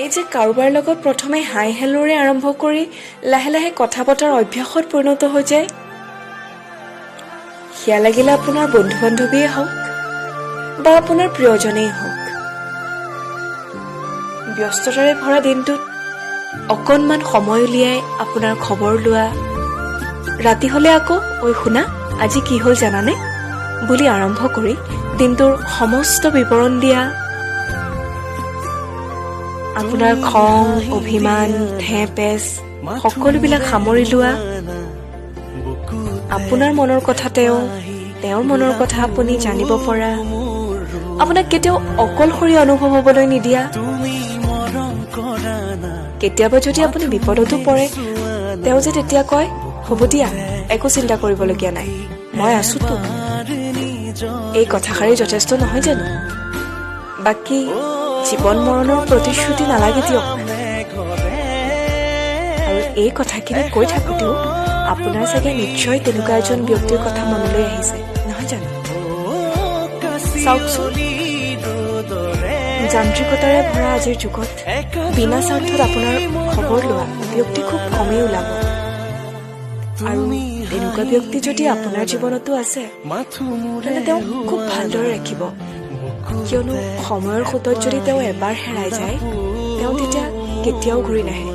এই যে কাৰোবাৰ লগত প্ৰথমে হাই হেল্ল'ৰে আৰম্ভ কৰি লাহে লাহে কথা পতাৰ অভ্যাসত পৰিণত হৈ যায়, সেয়া লাগিলে আপোনাৰ বন্ধু বান্ধৱীয়ে হওক বা আপোনাৰ প্ৰিয়জনেই হওক। ব্যস্ততাৰে ভৰা দিনটোত অকণমান সময় উলিয়াই আপোনাৰ খবৰ লোৱা, ৰাতি হ'লে আকৌ ঐ শুনা আজি কি হ'ল জানানে বুলি আৰম্ভ কৰি দিনটোৰ সমস্ত বিৱৰণ দিয়া, আপোনাৰ খং, অভিমান, ঠেহ পেচ সকলোবিলাক সামৰি লোৱা, আপোনাৰ মনৰ কথা তেওঁ, তেওঁৰ মনৰ কথা আপুনি জানিব পৰা, আপোনাক কেতিয়াও অকলশৰীয়া অনুভৱ হ'বলৈ নিদিয়া, কেতিয়াবা যদি আপুনি বিপদতো পৰে তেওঁ যে তেতিয়া কয় হ'ব দিয়া একো চিন্তা কৰিবলগীয়া নাই, মই আছোতো, এই কথাষাৰি যথেষ্ট নহয় জানো? বাকী জীৱন মৰণৰ প্ৰতিশ্ৰুতি নালাগে দিয়ক। আৰু এই কথাখিনি কৈ থাকোঁতেও আপোনাৰ চাগে নিশ্চয় তেনেকুৱা এজন ব্যক্তিৰ কথা মনলৈ আহিছে নহয় জানো? চাওকচোন, যান্ত্ৰিকতাৰে ভৰা আজিৰ যুগত বিনা স্বাৰ্থত আপোনাৰ খবৰ লোৱা ব্যক্তি খুব কমেই ওলাব। আৰু তেনেকুৱা ব্যক্তি যদি আপোনাৰ জীৱনতো আছে তেন্তে তেওঁক খুব ভালদৰে ৰাখিব, কিয়নো সময়ৰ সোঁতত যদি তেওঁ এবাৰ হেৰাই যায় তেওঁ তেতিয়া কেতিয়াও ঘূৰি নাহে।